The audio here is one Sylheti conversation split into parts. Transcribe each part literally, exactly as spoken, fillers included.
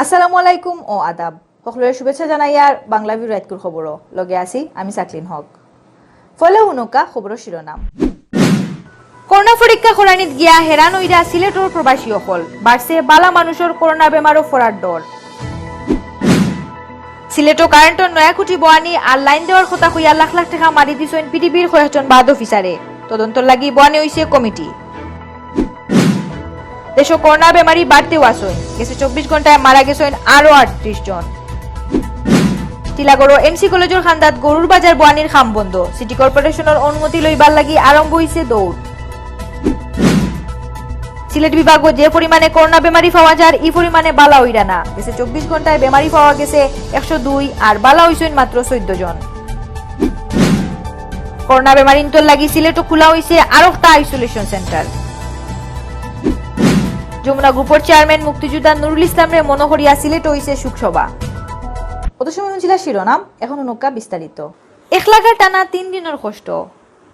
আসসালামু আলাইকুম ও আদাব। সকলরে শুভেচ্ছা জানাইয়ার বাংলা ভিউ রাইতকুর খবরও। লগে আছি আমি সাকলিন হক। ফলে হুনউক্কা খবরর শিরোনাম। করোনা পরীক্ষা করানিত গিয়া হেরান অইরা সিলেটর প্রবাসী অকল। বাড়ছে বালা মানুষর করোনা বেমারো ফরার ডর। সিলেটো কারেন্টর নয়া খুঁটি বওয়ানি আর লাইন দেওয়ার কথা কইয়া লাখ লাখ টেকা মারি দিছইন পিডিবির কয়েকজন বাদ অফিসারে। তদন্তর লাগি বওয়ানি অইছে কমিটি। দেশো করোনা বেমারি বাড়তেউ আছইন। গেছে চব্বিশ ঘন্টায় মারা গেছইন আরো আটত্রিশ জন। টিলাগড়ো এমসি কলেজর কান্দাত গরুর বাজার বওয়ানির কাম বন্ধ। সিটি কর্পোরেশনর অনুমতি লইবার লাগি আরম্ভ অইছে দৌড়। সিলেট বিভাগো যে পরিমাণে করোনা বেমারি পাওয়া যার, ই পরিমাণে বালা অইরা না। গেছে চব্বিশ ঘন্টায় বেমারি পাওয়া গেছে একশো দুই, আর বালা অইছইন মাত্র চৌদ্দ জন। করোনা বেমারিন্তর লাগি সিলেটো খুলা অইছে আরোকটা আইসোলেশন সেন্টার। যমুনা গ্রুপর চেয়ারম্যান মুক্তিযোদ্ধা নুরুল ইসলামরে মনো করিয়া সিলেটো অইছে শোকসভা। অত সময় হুনছিলা শিরোনাম, এখন হুনউক্কা বিস্তারিত। এক লাগার টানা তিন দিনর কষ্ট,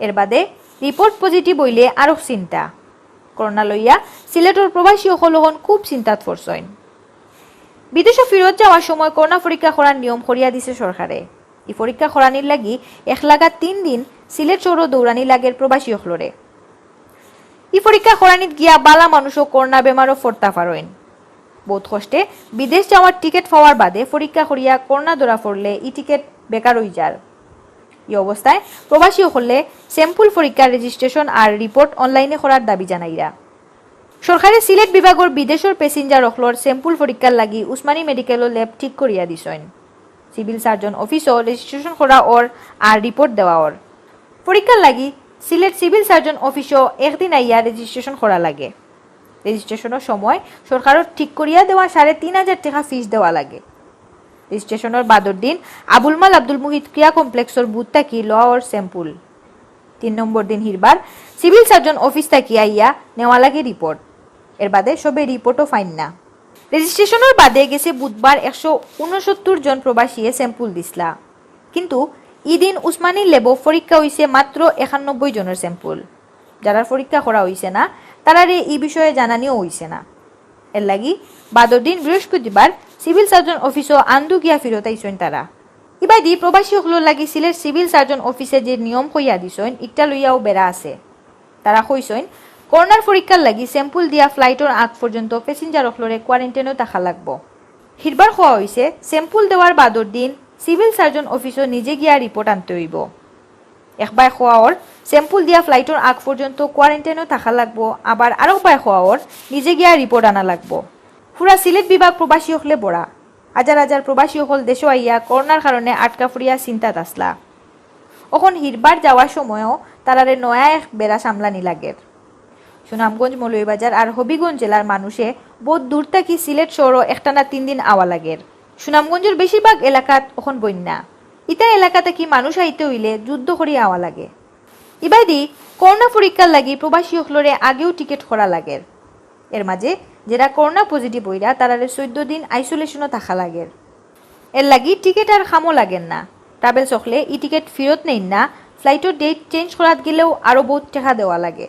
এর বাদে রিপোর্ট পজিটিভ অইলে আরো চিন্তা। করোনা লইয়া সিলেটর প্রবাসী অকল অখন খুব চিন্তাত পড়ছইন। বিদেশো ফিরত যাওয়ার সময় করোনা পরীক্ষা করার নিয়ম করিয়া দিছে সরকারে। ই পরীক্ষা করানির লাগি এক লাগা তিন দিন সিলেট শহরো দৌড়ানি লাগের প্রবাসী অকলরে। ই পরীক্ষা করানিত গিয়া বালা মানুষও করোনা বেমারো ফড়তা পারইন। বউত কষ্টে বিদেশ যাওয়ার টিকেট পাওয়ার বাদে পরীক্ষা করিয়া করোনা ধরা পড়লে ই টিকেট বেকার অইযার। ই অবস্থায় প্রবাসী অকলে স্যাম্পল পরীক্ষার রেজিস্ট্রেশন আর রিপোর্ট অনলাইনে করার দাবি জানাইরা। সরকারে সিলেট বিভাগর বিদেশর প্যাসেঞ্জার অকলর স্যাম্পল পরীক্ষার লাগি উসমানী মেডিকেলও ল্যাব ঠিক করিয়া দিছইন। সিভিল সার্জন অফিসও রেজিস্ট্রেশন করা অর আর রিপোর্ট দেওয়া অর। পরীক্ষার লাগি সিলেট সিভিল সার্জন অফিসও একদিন আইয়া রেজিস্ট্রেশন করা লাগে। রেজিস্ট্রেশনর সময় সরকারর ঠিক করিয়া দেওয়া সাড়ে তিন হাজার টেকা ফিস দেওয়া লাগে। রেজিস্ট্রেশনর বাদর দিন আবুল মাল আব্দুল মুহিত ক্রিয়া কমপ্লেক্সর বুথ থাকি লওয়া অর স্যাম্পল। তিন নম্বর দিন হিরবার সিভিল সার্জন অফিস থাকি আইয়া নেওয়া লাগে রিপোর্ট। এর বাদে সবে রিপোর্টও পাইন না। রেজিস্ট্রেশনর বাদে গেছে বুধবার একশো ঊনসত্তর জন প্রবাসীয়ে স্যাম্পল দিছলা, কিন্তু ইদিন উসমানী ল্যাবো পরীক্ষা অইছে মাত্র একানব্বই জনর স্যাম্পল। যারার পরীক্ষা করা অইছে না, তারারে ই বিষয়ে জানানিও অইছে না। এর লাগি বাদর দিন বৃহস্পতিবার সিভিল সার্জন অফিসও আন্দু গিয়া ফিরত আইছইন তারা। ইবাদি প্রবাসী অকলর লাগি সিলেট সিভিল সার্জন অফিসে যে নিয়ম কইয়া দিছইন, ইকটা লইয়াও বেড়া আছে। তারা কইছইন, করোনার পরীক্ষার লাগি স্যাম্পল দিয়া ফ্লাইটর আগ পর্যন্ত প্যাসেঞ্জার অকলরে কোয়ারেন্টাইনো থাকা লাগবো। হিরবার কওয়া অইছে, স্যাম্পল দেওয়ার বাদর দিন সিভিল সার্জন অফিসও নিজে গিয়া রিপোর্ট আনতে অইবো। একবায় কওয়া অর, স্যাম্পল দিয়া ফ্লাইটর আগ পর্যন্ত কোয়ারেন্টাইনো থাকা লাগবো, আবার আরকবায় কওয়া অর, নিজে গিয়া রিপোর্ট আনা লাগবো। পুরা সিলেট বিভাগ প্রবাসী অকলে ভরা। হাজার হাজার প্রবাসী অকল দেশো আইয়া করোনার কারণে আটকা পড়িয়া চিন্তাত আছলা। অখন হিরবার যাওয়ার সময়ও তারারে নয়া এক বেড়া সামলানি লাগের। সুনামগঞ্জ, মৌলভীবাজার আর হবিগঞ্জ জেলার মানুষে বউত দূর থাকি সিলেট শহরো একটানা তিন দিন আওয়া লাগের। সুনামগঞ্জর বেশিরভাগ এলাকাত অখন বন্যা। ইতা এলাকা থাকি মানুষ আইতে অইলে যুদ্ধ করি আওয়া লাগে। ইবাদি করোনা পরীক্ষার লাগি প্রবাসী অকলরে আগেউ টিকেট করা লাগের। এর মাঝে যেরা করোনা পজিটিভ অইরা, তারারে চৌদ্দ দিন আইসোলেশনো থাকা লাগের। এর লাগি টিকেট আর কামো লাগের না। ট্রাভেলস অকলে ই টিকেট ফিরত নেইন না, ফ্লাইটর ডেট চেঞ্জ করাত গেলেও আরো বউত টেকা দেওয়া লাগে।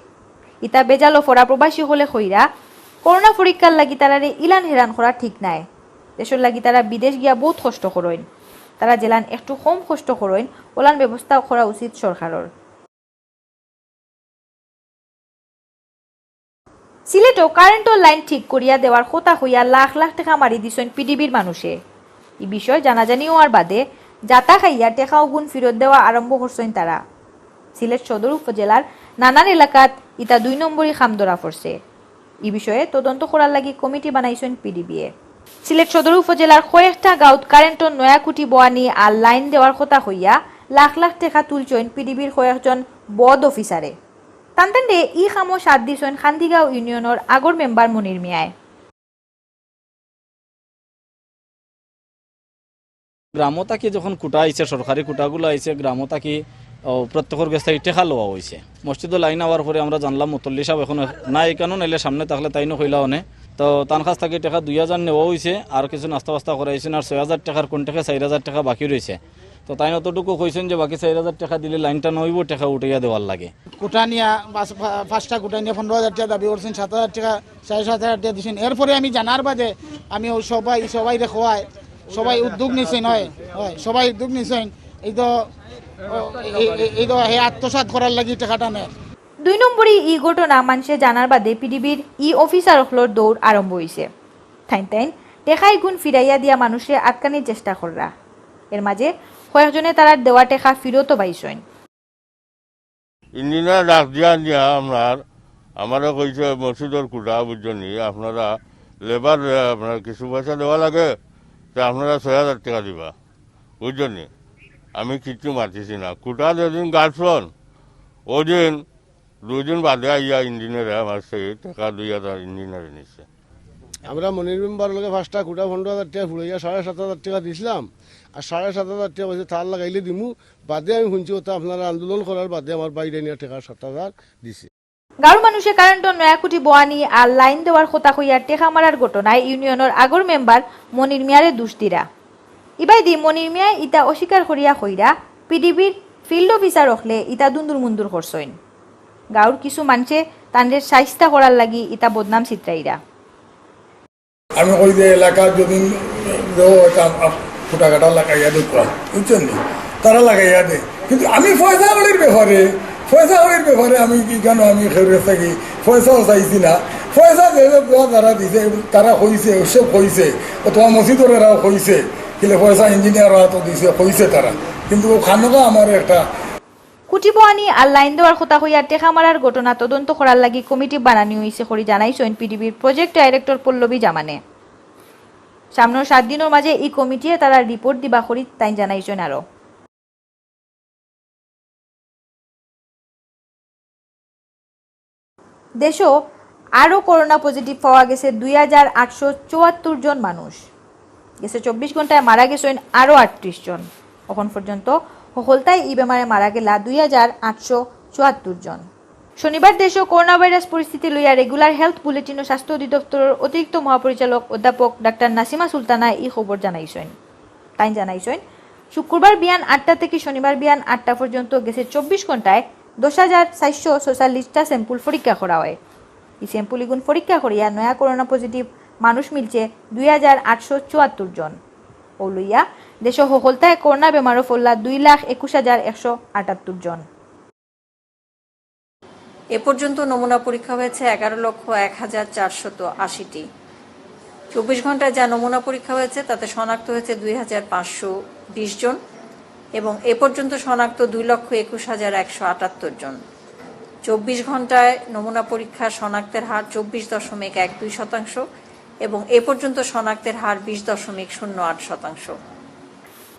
ইতা বেজালো ফড়া প্রবাসী অকলে কইরা, করোনা পরীক্ষার লাগি তারারে ইলান হেরান করা ঠিক নায়। দেশর লাগি তারা বিদেশ গিয়া বউত কষ্ট করইন। তারা যেলান একটু কম কষ্ট করইন, অলান ব্যবস্থা করা উচিত সরকারর। সিলেটো কারেন্টর লাইন ঠিক করিয়া দেওয়ার কথা কইয়া লাখ লাখ টেকা মারি দিছইন পিডিবির মানুষে। ই বিষয়ে জানাজানি অওয়ার বাদে জাতা খাইয়া টেকা অগুন ফিরত দেওয়া আরম্ভ করছইন তারা। সিলেট সদর উপজেলার নানান এলাকাত ইতা দুই নম্বরি কাম ধরা পড়ছে। ই বিষয়ে তদন্ত করার লাগি কমিটি বানাইছইন পিডিবিয়ে। সিলেট সদর উপজেলার কয়েকটা গাঁওত কারেন্টর নয়া খুঁটি বওয়ানি আর লাইন দেওয়ার কথা কইয়া লাখ লাখ টেকা তুলছইন পিডিবির কয়েকজন বদ অফিসারে। তান তানরে ই কামো সাথ দিছইন খান্দিগাঁও ইউনিয়নর আগর মেম্বার মনির মিয়ায়। গ্রামো থাকি যখন খুঁটা আইছে, সরকারি খুঁটাগুলা আইছে, গ্রামো থাকি, ও, প্রত্যেকর গেছ থাকি টেকা লওয়া অইছে। মসজিদো লাইন আওয়ার পরে আমরা জানলাম মুতল্লি সাব অখনো নাই, কেনো নাইলে সামনে থাকলে তাইনও কইলা অনে। তো তান কাছ থাকি টেকা দুই হাজার নেওয়া অইছে, আর কিছু নাস্তা বাস্তা করাইছইন, আর ছয় হাজার টেকার কন্ট্রাক্টে চাইর হাজার টেকা বাকি রইছে। তো তাইন অতটুকু কইছইন যে বাকি চাইর হাজার টেকা দিলে লাইন টান অইবো, টেকা উঠাইয়া দেওয়ার লাগি। কুটা নিয়া পাঁচ-, পা-, পাঁচটা কুটা নিয়া পনেরো হাজার টেকা দাবি করছইন, সাত হাজার টেকা, সাড়ে সাত হাজার টেকা দিছইন। এরপরে আমি জানার বাদে আমি অউ সবাই, সবাইরে কওয়ায়, সবাই উদ্যোগ নিছইন, অয়, অয়, সবাই উদ্যোগ নিছইন। এই তো, ও, এই, এই, এই তো হে আত্মসাৎ করার লাগি টেকাটা নেয়। দুই নম্বরই ই ঘটনা মানষে জানার বাদে পিডিবির ই অফিসার অকলর দৌড় আরম্ভ অইছে। তাইন তাইন টেকা ইগুন ফিরাইয়া দিয়া মানুষরে আটকানির চেষ্টা কররা। এর মাঝে কয়েকজনে তারার দেওয়া টেকা ফিরতও পাইছইন। ইঞ্জিনিয়ার ডাক দিয়া দিয়া আপনার, আমারে কইছে মসজিদর কুটা, বুঝছইন নি, আপনারা লেবার, আপনার কিছু পয়সা দেওয়া লাগে, তে আপনারা ছয় হাজার টেকা দিবা, বুঝছইন নি। আমি কিচ্ছু মাতিছি না। কুটা যেদিন গাড়ছইন, ওদিন দুই দিন বাদে আইয়া ইঞ্জিনিয়ারে আমার সেই টেকা দুই হাজার ইঞ্জিনিয়ারে নিছে। আমরা মনির মেম্বার লগে পাঁচটা কুটা পনেরো হাজার টেকা ফুড়াইয়া সাড়ে সাত হাজার টেকা দিছিলাম, আর সাড়ে সাত হাজার টেকা কইছে তার লাগাইলে দিমু। বাদে আমি হুনছি ওটা আপনারা আন্দোলন করার বাদে আমার বাইরে নিয়া টেকা সাত হাজার দিছে। গাঁওর মানুষে কারেন্টর নয়া খুঁটি বওয়ানি আর লাইন দেওয়ার কথা কইয়া টেকা মারার ঘটনায় ইউনিয়নর আগর মেম্বার মনির মিয়ারে দুষ দিরা। ইবায়দি মনির মিয়ায় ইতা অস্বীকার করিয়া কইরা পিডিবির ফিল্ড অফিসার অকলে ইতা দুন্দুর মুন্দুর করছইন। গাঁওর কিছু মানষে তানরে শাইস্তা করার লাগি ইতা বদনাম ছিতরাইরা। আমি কই যে এলাকার যদি দেও, এটা আপ-, ফুটাকাটা লাগাইয়া দেউক্কা, বুঝছইন নি? তারা লাগাইয়া দেয়, কিন্তু আমি পয়সা কড়ির ব্যাপারে, পয়সা কড়ির ব্যাপারে আমি কি কেন আমি কেউর কাছ থাকি পয়সাও চাইছি না। পয়সা যে দেওয়া তারা দিছে, তারা কইছে, সব কইছে, অথবা মসজিদর এরাও কইছে, কিলে পয়সা ইঞ্জিনিয়ার হাতো দিছে, কইছে তারা, কিন্তু ও খানোকা আমার একটা খুঁটি বওয়ানি আর লাইন দেওয়ার কথা কইয়া টেকা মারার ঘটনা তদন্ত করার লাগি কমিটি বানানি অইছে করি জানাইছইন পিডিবির প্রজেক্ট ডাইরেক্টর পল্লবী জামানে। সামনর সাত দিনর মাঝে ই কমিটিয়ে তারার রিপোর্ট দিবা করি তাইন জানাইছইন আরো। দেশো আরো করোনা পজিটিভ পাওয়া গেছে দুই হাজার আটশো চুয়াত্তর জন মানুষ। গেছে চব্বিশ ঘন্টায় মারা গেছইন আরো আটত্রিশ জন। অখন পর্যন্ত হকলতায় ই বেমারে মারা গেলা দুই হাজার আটশো চুয়াত্তর জন। শনিবার দেশো করোনা ভাইরাস পরিস্থিতি লইয়া রেগুলার হেলথ বুলেটিন ও স্বাস্থ্য অধিদপ্তরর অতিরিক্ত মহাপরিচালক অধ্যাপক ডাক্তার নাসিমা সুলতানা ই খবর জানাইছইন। তাইন জানাইছইন, শুক্রবার বিয়ান আটটা থাকি শনিবার বিয়ান আটটা পর্যন্ত গেছে চব্বিশ ঘন্টায় দশ হাজার চারশো ছয়চল্লিশটা স্যাম্পল পরীক্ষা করা অয়। ই স্যাম্পল ইগুন পরীক্ষা করিয়া নয়া করোনা পজিটিভ মানুষ মিলছে দুই হাজার আটশো চুয়াত্তর জন। অউ লইয়া দেশো হকলতায় করোনা বেমারো পড়লা দুই লাখ একুশ হাজার একশো আটাত্তর জন। এ পর্যন্ত নমুনা পরীক্ষা হয়েছে এগারো লক্ষ এক হাজার চারশত আশিটি। চব্বিশ ঘন্টায় যা নমুনা পরীক্ষা হয়েছে, তাতে শনাক্ত হয়েছে দুই হাজার পাঁচশো বিশ জন এবং এ পর্যন্ত শনাক্ত দুই লক্ষ একুশ হাজার একশো আটাত্তর জন। চব্বিশ ঘন্টায় নমুনা পরীক্ষা শনাক্তের হার চব্বিশ দশমিক এক দুই শতাংশ এবং এ পর্যন্ত শনাক্তের হার বিশ দশমিক শূন্য আট শতাংশ।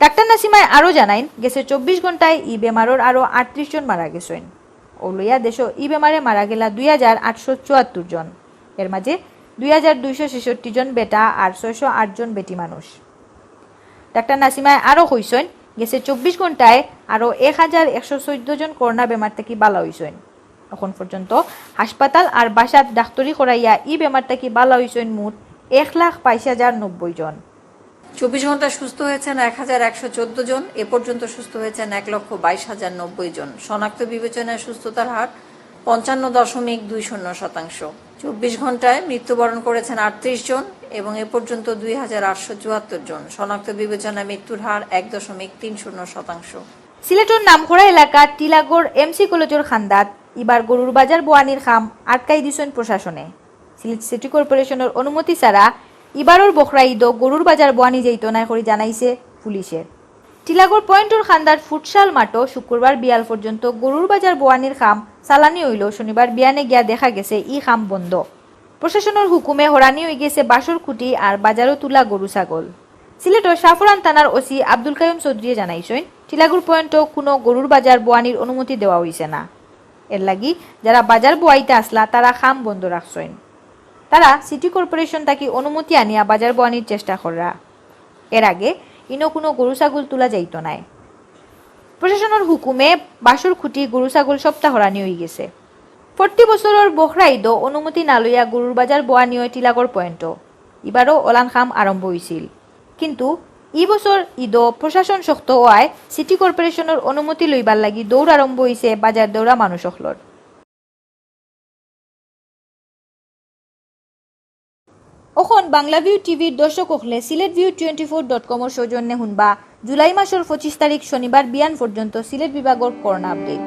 ডাক্তার নাসিমায় আরও জানাইন, গেছে চব্বিশ ঘন্টায় ই বেমারর আরও আটত্রিশ জন মারা গেছইন। অউ লইয়া দেশো ই বেমারে মারা গেলা দুই হাজার আটশো চুয়াত্তর জন। এর মাঝে দুই হাজার দুইশো ছেষট্টি জন বেটা আর ছয়শো আট জন বেটি মানুষ। ডাক্তার নাসিমায় আরও কইছইন, গেছে চব্বিশ ঘন্টায় আরও এক হাজার একশো চৌদ্দ জন করোনা বেমার থাকি বালা অইছইন। অখন পর্যন্ত হাসপাতাল আর বাসাত ডাক্তরি করাইয়া ই বেমার থাকি বালা অইছইন মোট এক লাখ বাইশ হাজার নব্বই জন। চব্বিশ ঘন্টায় সুস্থ হয়েছেন এক হাজার একশো চৌদ্দ জন, এ পর্যন্ত সুস্থ হয়েছেন এক লক্ষ বাইশ হাজার নব্বই জন। শনাক্ত বিবেচনায় সুস্থতার হার পঞ্চান্ন দশমিক দুই শূন্য শতাংশ। চব্বিশ ঘন্টায় মৃত্যুবরণ করেছেন আটত্রিশ জন এবং এ পর্যন্ত দুই হাজার আটশো চুয়াত্তর জন। শনাক্ত বিবেচনায় মৃত্যুর হার এক দশমিক তিন শূন্য শতাংশ। সিলেটর নামকরা এলাকা টিলাগড় এমসি কলেজর খান্দাত ইবার গরুর বাজার বওয়ানির কাম আটকাই দিছইন প্রশাসনে। সিলেট সিটি কর্পোরেশনর অনুমতি ছাড়া ইবারর বখরা ইদো গরুর বাজার বওয়ানি যাইতো নায় করি জানাইছে পুলিশে। টিলাগড় পয়েন্টর খান্দার ফুটসাল মাঠো শুক্রবার বিয়াল পর্যন্ত গরুর বাজার বওয়ানির কাম চালানি অইলো শনিবার বিয়ানে গিয়া দেখা গেছে ই কাম বন্ধ। প্রশাসনর হুকুমে হরানি অইগেছে বাঁশর খুঁটি আর বাজারো তুলা গরু ছাগল। সিলেটর শাহপরান থানার ওসি আব্দুল কাইয়ুম চৌধুরীয়ে জানাইছইন, টিলাগড় পয়েন্টো কুনো গরুর বাজার বওয়ানির অনুমতি দেওয়া অইছে না। এরলাগি যারা বাজার বওয়াইতা আছলা তারা কাম বন্ধ রাখছইন। তারা সিটি কর্পোরেশন থাকি অনুমতি আনিয়া বাজার বওয়ানির চেষ্টা কররা। এর আগে ইনো কুনো গরু ছাগল তুলা যাইতো নায়। প্রশাসনর হুকুমে বাঁশর খুঁটি গরু ছাগল সবতা হরানি অইগেছে। প্রতি বছরর বখরা ইদো অনুমতি না লইয়া গরুর বাজার বওয়ানি অয় টিলাগড় পয়েন্টো। ইবারও অলান কাম আরম্ভ অইছিল, কিন্তু ই বছর ইদো প্রশাসন শক্ত অওয়ায় সিটি কর্পোরেশনর অনুমতি লইবার লাগি দৌড় আরম্ভ অইছে বাজার দৌড়া মানুষ অকলর। অখন বাংলা ভিউ টিভির দর্শক অকলে Sylhet view twenty four dot কমর সৌজন্যে হুনবা জুলাই মাসর পঁচিশ তারিখ শনিবার বিয়ান পর্যন্ত সিলেট বিভাগর করোনা আপডেট।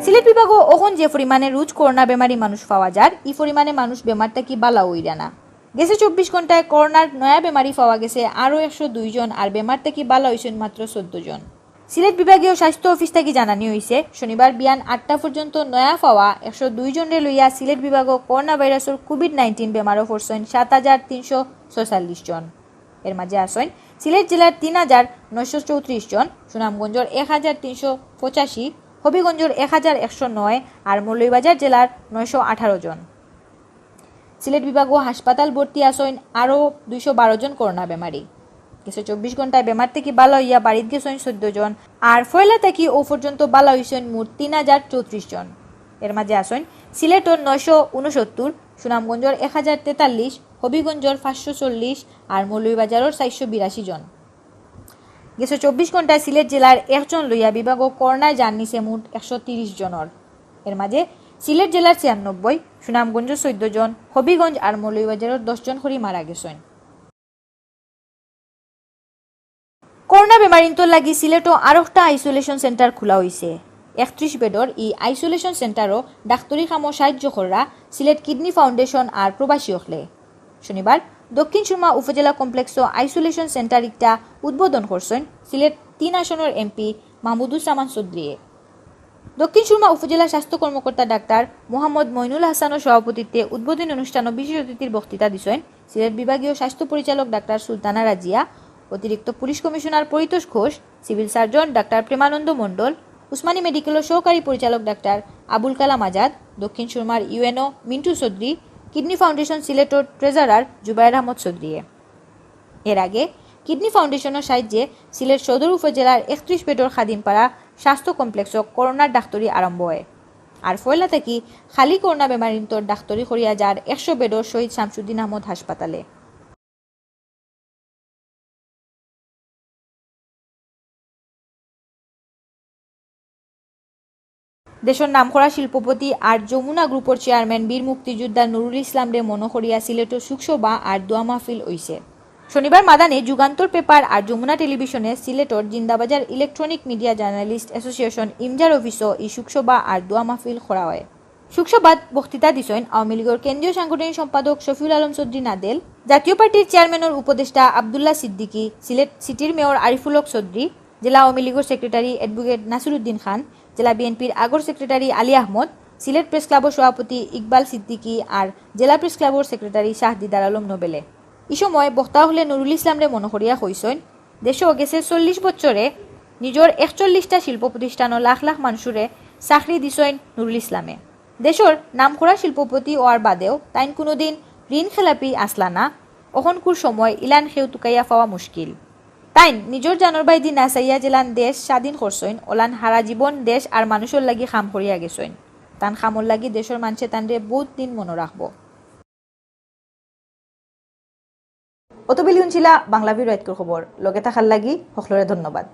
সিলেট বিভাগো অখন যে পরিমাণে রুজ করোনা বেমারি মানুষ পাওয়া যার, ই পরিমাণে মানুষ বেমার থাকি বালা অইরা না। গেছে চব্বিশ ঘন্টায় করোনার নয়া বেমারি পাওয়া গেছে আরও একশো দুই জন, আর বেমার থাকি বালা অইছইন মাত্র চোদ্দ জন। সিলেট বিভাগীয় স্বাস্থ্য অফিস থাকি জানানি অইছে, শনিবার বিয়ান আটটা পর্যন্ত নয়া পাওয়া একশো দুই জনরে লইয়া সিলেট বিভাগো করোনা ভাইরাসর কোভিড নাইনটিন বেমারো পড়ছইন সাত হাজার তিনশো ছয়চল্লিশ জন। এর মাঝে আছইন সিলেট জেলার তিন হাজার নয়শো চৌত্রিশ জন, সুনামগঞ্জর এক হাজার তিনশো পঁচাশি, হবিগঞ্জর এক হাজার একশো নয়, আর মৌলভীবাজার জেলার নয়শো আঠারো জন। সিলেট বিভাগো হাসপাতাল ভর্তি আছইন আরও দুইশো বারো জন করোনা বেমারি। গেছে চব্বিশ ঘন্টায় বেমার থাকি বালা অইয়া বাড়িত গেছইন চোদ্দ জন, আর পয়লা থাকি অউ পর্যন্ত বালা অইছইন মোট তিন হাজার চৌত্রিশ জন। এর মাঝে আছইন সিলেটর নয়শো ঊনসত্তর, সুনামগঞ্জর এক হাজার তেতাল্লিশ, হবিগঞ্জর পাঁচশো চল্লিশ, আর মৌলভীবাজারর চারশো বিরাশি জন। গেছে চব্বিশ ঘন্টায় সিলেট জেলার একজন লইয়া বিভাগো করোনায় জান নিছে মোট একশো তিরিশ জনর। এর মাঝে সিলেট জেলার ছিয়ানব্বই, সুনামগঞ্জ চোদ্দ জন, হবিগঞ্জ আর মৌলভীবাজারর দশ জন করি মারা গেছইন। করোনা বেমারিন্তর লাগি সিলেটো আরোকটা আইসোলেশন সেন্টার খোলা অইছে। একত্রিশ বেডর ই আইসোলেশন সেন্টারো ডাক্তরি কামো সাহায্য কররা সিলেট কিডনি ফাউন্ডেশন আর প্রবাসী অকলে। শনিবার দক্ষিণ সুরমা উপজেলা কমপ্লেক্সো আইসোলেশন সেন্টার একটা উদ্বোধন করছইন সিলেট তিন আসনর এমপি মাহমুদুজ্জামান চৌধুরীয়ে। দক্ষিণ সুরমা উপজেলা স্বাস্থ্য কর্মকর্তা ডাক্তার মোহাম্মদ মইনুল হাসানর সভাপতিত্বে উদ্বোধনী অনুষ্ঠানো বিশেষ অতিথির বক্তৃতা দিছইন সিলেট বিভাগীয় স্বাস্থ্য পরিচালক ডাক্তার সুলতানা রাজিয়া, অতিরিক্ত police commissioner Paritosh Ghosh, civil surgeon doctor Premananda Mondal, Osmani মেডিকেলর সহকারী পরিচালক ডাক্তার আবুল কালাম আজাদ, দক্ষিণ সুরমার UNO Mintu Chowdhury, kidney foundation সিলেটর ট্রেজারার জুবায়ের আহমদ চৌধুরীয়ে। এর আগে কিডনি ফাউন্ডেশনর সাহায্যে সিলেট সদর উপজেলার একত্রিশ বেডর খাদিমপাড়া স্বাস্থ্য কমপ্লেক্সো করোনার ডাক্তরি আরম্ভ অয়। আর পয়লা থাকি খালি করোনা বেমারিন্তর ডাক্তরি করিয়া যার একশো বেডর শহীদ শামসুদ্দিন আহমদ হাসপাতালে। দেশর নামকরা শিল্পপতি আর যমুনা গ্রুপর চেয়ারম্যান বীর মুক্তিযোদ্ধা নুরুল ইসলামরে মনো করিয়া সিলেটো শোকসভা আর দোয়া মাহফিল অইছে। শনিবার মাদানে যুগান্তর পেপার আর যমুনা টেলিভিশনে সিলেটর Zindabazar electronic media journalist association ইমজার অফিসো ই শোকসভা আর দোয়া মাহফিল করা অয়। শোকসভাত বক্তৃতা দিছইন আওয়ামী লীগর কেন্দ্রীয় সাংগঠনিক সম্পাদক শফিউল আলম চৌধুরী নাদেল, জাতীয় পার্টির চেয়ারম্যানর উপদেষ্টা আব্দুল্লাহ সিদ্দিকী, সিলেট সিটির মেয়র আরিফুল হক চৌধুরী, জেলা আওয়ামী লীগর সেক্রেটারি অ্যাডভোকেট নাসিরুদ্দিন খান, জেলা বিএনপির আগর সেক্রেটারি আলী আহমদ, সিলেট প্রেস ক্লাবর সভাপতি ইকবাল সিদ্দিকী আর জেলা প্রেস ক্লাবর সেক্রেটারি শাহ দিদার আলম নোবেলে। ই সময় বক্তা অকলে নুরুল ইসলামরে মনো করিয়া কইছইন, দেশো গেছে চল্লিশ বছরে নিজর একচল্লিশটা শিল্প প্রতিষ্ঠানো লাখ লাখ মানষরে চাকরি দিছইন নুরুল ইসলামে। দেশর নামকরা শিল্পপতি অওয়ার বাদেও তাইন কুনুদিন ঋণ খেলাপি আছলা না। অখনকুর সময় ইলান কেউ তুকাইয়া পাওয়া মুশকিল। তাইন নিজর জানর বায়দি না চাইয়া যেলান দেশ স্বাধীন করছইন, অলান হারা জীবন দেশ আর মানুষর লাগি কাম করিয়া গেছইন। তান কামর লাগি দেশর মানষে তানরে বউত দিন মনো রাখবো। অতবেলি হুনছিলা বাংলা ভিউ রাইতকুর খবর। লগে থাকার লাগি হকলরে ধন্যবাদ।